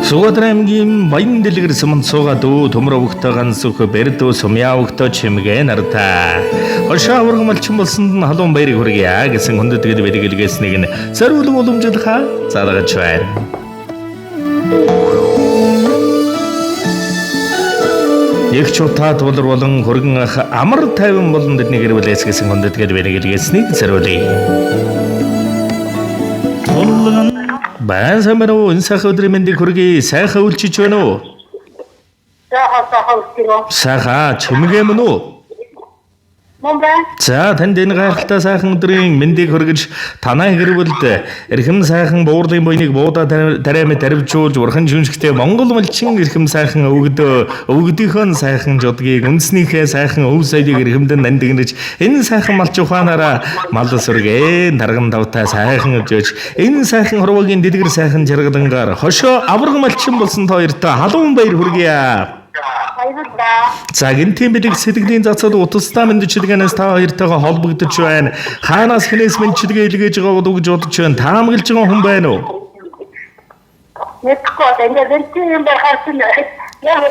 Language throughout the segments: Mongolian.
Сүхбаатар аймгийн Баян дэлгэр суманд суугаад өө төмөр өвгтөө ганц өх бэрдөө сумья өвгтөө чимгээ нартай. Хошоо авраг малчин болсонд нь халуун баярыг хүргье гэсэн хүндэтгэл бэлгэлгээснийг нь зориулан уламжлахаа залгаж байна. Их чутаа тулар болон хөргөн ах амар тайван болон тэдний гэр бүлээс гэсэн хүндэтгэл бэлгэлгээснийг зориулъя. Байн сайн байна уу? Энэ сайхан өдрийн мэндийг хүргэе. Сайхан үлчиж байна уу? Сайхан сайхан үлчиж. Сайхан чимгээ мөн үү? Мөн байна. За танд энэ гайхалтай сайхан өдрийн мэндийг хүргэж танай гэр бүлд эрхэм сайхан буурлын буйныг буудаа тариамд таривжуулж бурхан шүншгтэй Монгол малчин эрхэм сайхан өвгдөө өвгдийнхөө сайхан жодгийг үндснийхээ сайхан өв соёлыг эрхэмдэн нандинж энэ сайхан малч ухаанаараа мал сүргэн тарган тавтай сайхан өжөөж энэ сайхан хорвоогийн дэлгэр сайхан жаргалангаар хошоо авраг малчин болсон та хоёртой халуун баяр хүргье. Баярлалаа. За гэнтийн бэлэг сэтгэлийн зацал утастай мэдчилгээнээс та хоёртойгоо холбогдож байна. Хаанаас хэнээс мэдчилгээ илгээж байгаа болов уу гэж бодож байна. Таамаглаж байгаа хүн байна уу? Мэдэхгүй одоо ингээд гэнтийн юм байхаар чинь яг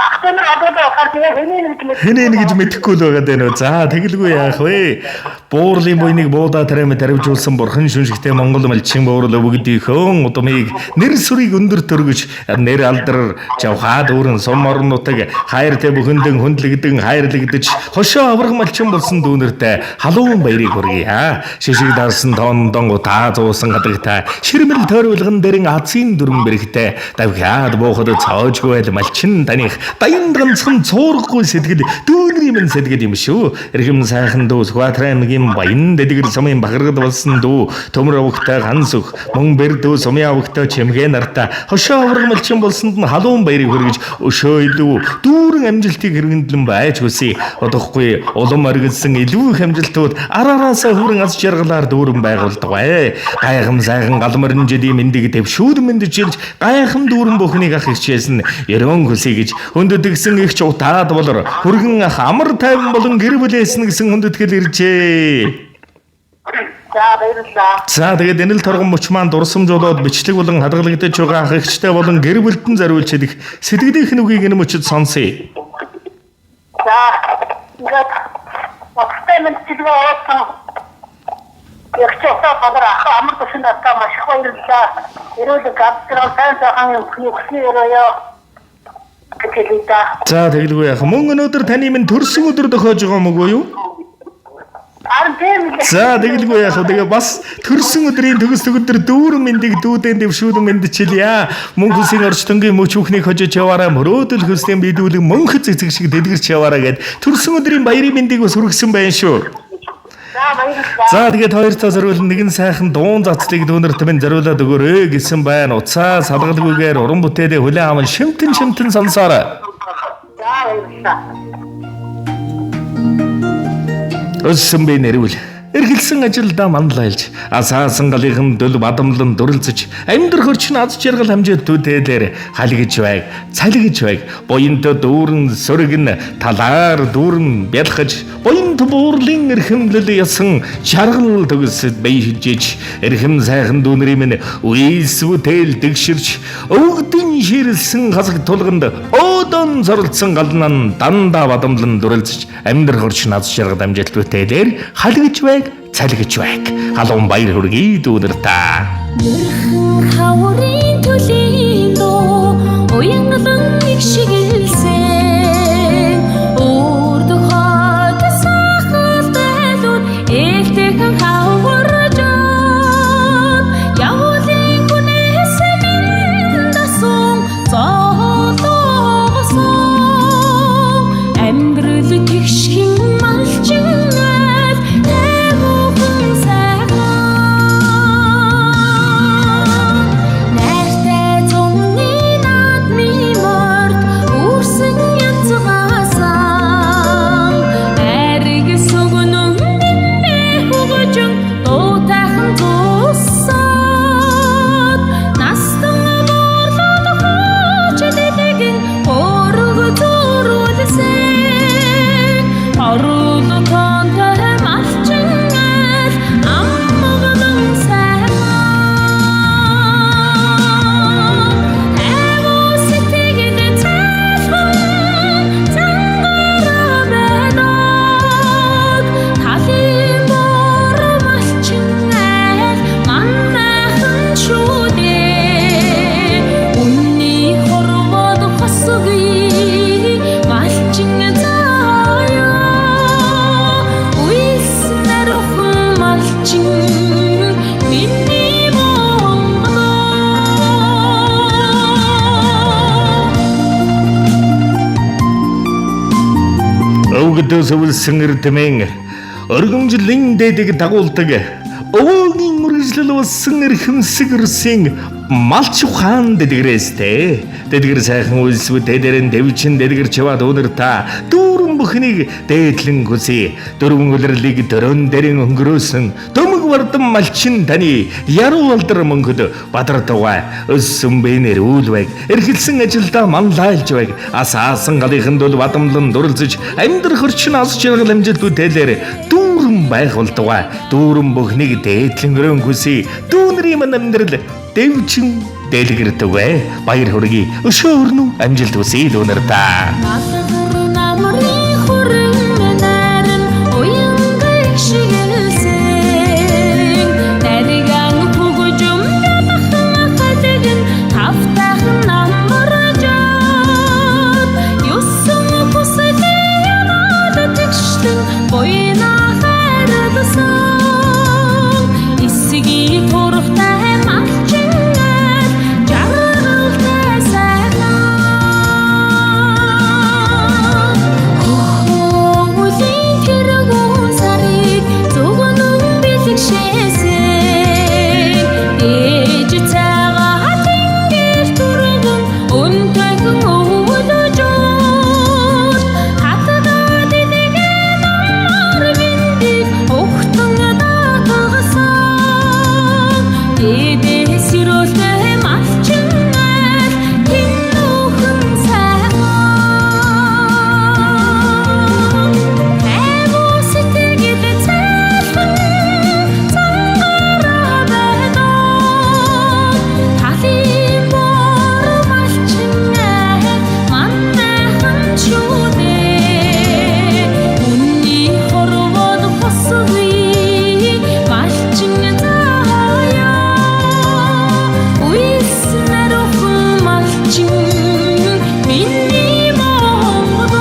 ахтанар одоо байхаар яг хэнээ гэж мэдэхгүй. Хэнээ гэж мэдэхгүй л байгаа даа нөө. За тэгэлгүй яах вэ? Буурлын буйныг буудаа тариамд таривжуулсан бурхан шүншигтэй Монгол малчин буурал өвгдийнхөө удмыг нэр сүрийг өндөр төргөж нэр алдар жавхаа дүүрэн сум орон нутаг хайртай бүхэндэн хүндлэгдэн хайрлагдаж хошоо авраг малчин болсон дүүнертэй халуун баярыг хүргье. Шишиг дарсан тоондон утаа зуусан гадагтай ширмэл тойруулган дэрэн азийн дүрэн бэрхтэй давхиад буухад цоожгүй байл малчин таних даян ганцхан цуурахгүй сэтгэл дүүнрийн минь сэтгэл юм шүү. Эрхэм сайхан дүү Сүхбаатар аймгийн Баян дэлгэр сумын бахаргад болсон дүү төмөр овогтой ганц өх мөн бэр дүү сумын овогтой чимгээ нартай хошоо авраг малчин болсонд нь халуун баярыг хүргэж өшөө илүү дүүрэн амжилтыг хэрэгэндлэн байж хүсье. Удахгүй улам оргилсан илүү их амжилтууд ар араасаа хүрэн аз жаргалаар дүүрэн байгуулдаг. Гайхам сайхан гал морин жилийн мэндийг дэвшүүд мэндчилж гайхам дүүрэн бүхнийг ах хичээсэн ерөөн хүсье гэж хүндэтгсэн их ч утаад болор хүргэн ах амар тайван болон гэр бүлээсэн гэсэн хүндэтгэл иржээ. За баярлалаа. За тэгээд энэ л торгон мөч маань дурсамжуулаад бичлэг болон хадгалагдаж байгаа ах эгчтэй болон гэр бүлдэн зориулж хэлэх сэтгэлийнх нь үгийг энэ мөчөд сонсъё. За ингээд утастай мэдчилгээ оруулсан яг ч утаа гадар ах амар тушин надад маш их баярлалаа. Эрүүл гадрал сайн сайхан юм хүсний өрөөё гэж хэлье да. За тэгэлгүй яах. Мөн өнөөдөр таны минь төрсөн өдөр тохиож байгаа юм уу юу? Харин тийм л. За тэгэлгүй яах вэ? Тэгээ бас төрсөн өдрийн төгс төгөлдөр дүүрэн мэндийг дүүдэн дэвшүүлэн мэндчилье. Мөн хүсийн орчтонгийн мөч бүхнийг хожиж яваараа мөрөөдөл хүслийн биелүүлэн мөнхөц эцэг шиг дэлгэрч яваараа гэд төрсөн өдрийн баярын мэндийг бас хүргэсэн байна шүү. За баярлалаа. За тэгээд хоёр цаа зориулан нэгэн сайхан дуун цацлыг дүүнерт минь зориулаад өгөөрэй гэсэн байна. Уцаа салгалгүйгээр уран бүтээлээ хүлээн аван шимтэн шимтэн сонсоорой. За баярлалаа. Өссөн би нэрвэл эргэлсэн ажилдаа манлайлж асаасан галынхан дөл бадамлан дүрэлзэж амьдрах орчин аз жаргал хамжаад төтөөлөөр халигж байг цалигж байг буянт дүүрэн сөргөн талаар дүүрэн бялхаж буянт буурлын эрхэмлэл ясан жаргал төгсөд баяжиж эрхэм сайхан дүүнэрийн минь үйлс бүтээл дэгширч өвгдөн ширэлсэн хасаг тулганд өөдөн зорилдсон галнан дандаа бадамлан дүрэлзэж амьдрах орчин аз жаргал амжилт бүтээлээр халигж байг цалигж байг халуун баяр хүргэе дүүнер та. Нөрхөн хаврын төлөлийн дуу уянгалан нэг шигэлсэн урд хот сахал байлууд ээлтэйхэн хаваржаад явуулын хүнээс минь дасан зоолоогосон амьдрал тэгшхэн малчин айл тайван сайхан. Өвгөдөөс өвлсөн эрдэмэн өргөмжлийн дээдэг дагуулдаг өвөөгийн үргэлжлэл болсон эрхэмсэг өрсийн малч ухаан дэдгэрээстэй. Дэдгэр сайхан үйлс бүтээлэрэн дэвчин дэдгэр чаваад өнөр та дүүрэн бүхнийг дээдлэн хүсье. Дөрвөн улирлыг дөрөн дэрэн өнгөрөөсөн төмөг вардан малчин таны яруу алдар мөнгөд бадар тугай өссөн бэнэр үйл байг эрхэлсэн ажилдаа манлайлж байг ас аасан галынханд бол бадамлан дурлзаж амьдрах орчин аз жаргал амжилт бүтээлэр дүүрэн байх болтугай. Дүүрэн бүхнийг дээдлэн өрөөн хүсье. Дүүнэрийн мань амьдрал дэвчин дэлгэрдэг. Баяр хүргэе. Өшөө өрнө амжилт хүсье дүүнэр та. Малгар намрын хүрэн наран уянгыг шигэлсэн нариган түгжүм далхан халигэн тавтахан намаржаад юсан хүслийн ямаад тэгшлэн буйна хайрласан эсгийн турхтай малчин айл жаргалтай сайхан. Хөхөөлийн тэргүүн сарыг зүгнэн бэлгшээсэн. Дээж цагаа тэнгэр түргэн өнтөгөн өвлөжөр. Хатгаа дэлгэн амар биндийг ухтан даатгасан. Дээдээс өрөөлтэй малчин айл тэнүүхэн сайхан. Хайгуу сэтгэл цайлхан цангаараа байдаг. Талын бор малчин айл манайхан шүү дээ. Үнний хорвоод босгүй малчин заяа. Уйснаар өхөн малчин миний Монгол.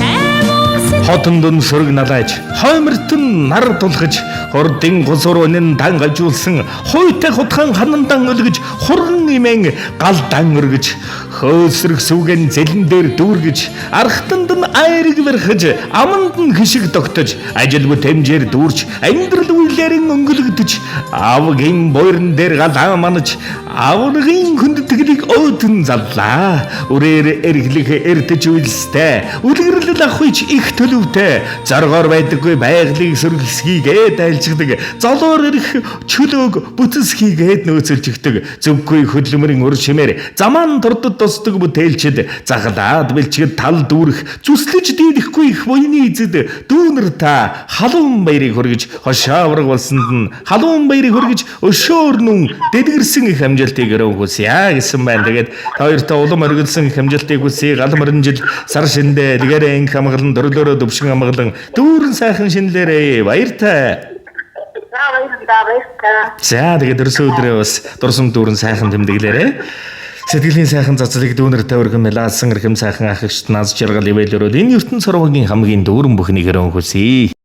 Аймуу Хотонд нь сөрөг налааж, хойморт нь нар тулгаж, хордын гусуур үнэн дан гажуулсан, хуйтай хутгаан ханандан өлгөж, хурган имэн гал дан өргөж, хөөсрөх сүгэн зэлэн дээр дүүргэж, архтанд нь айрыг бархаж, аманд нь хишиг тогтож, ажил бүтэмжээр дүүрч, амьдрал үйлээрэн өнгөлөгдөж, авгийн буйран дээр галаа манаж, авлагын хүндэтгэлийг өөдөн заллаа. Үрээр эрглэх эрдэж үйлстэй, үлгэрлэл авахыч их төлөвтэй, зоргоор байдаггүй байгалыг сөргөлсгийгээд айлчдаг, золоор ирэх чөлөөг бүтэнсхийгээд нөөцөлжигдэг, зөвгүй хөдөлмөрийн ур шимээр замаан дурдад тусдаг бүтээлчд, загалаад бэлчгэд тал дүүрэх, зүслэж дийлэхгүй их буйны эзэд дүүнер та халуун баярыг хүргэж, хошооврог болсонд нь халуун баярыг хүргэж, өшөөр нүн дэлгэрсэн их амжилтыг өрөөн хүсье гэсэн байна. Тэгээд та хоёртоо улам оргилсан их амжилтыг хүсье. Гал морин жил сар шиндээ лгээрээ инх амгалан төрлөөрөө төвшин амгалан дүүрэн сайхан шинэлээрээ баяртай. За баярлалаа баярлалаа. За тэгээд өрсөн өдрөө бас дурсам дүүрэн сайхан тэмдэглээрэй. Сэтгэлийн сайхан цацлыг дүүнер тавирхан мэлаасан эрхэм сайхан ах эгчд наз жаргал ивэл өрөөл энэ ертөнц сурвагийн хамгийн дүүрэн бүхнийг өрөөн хүсье.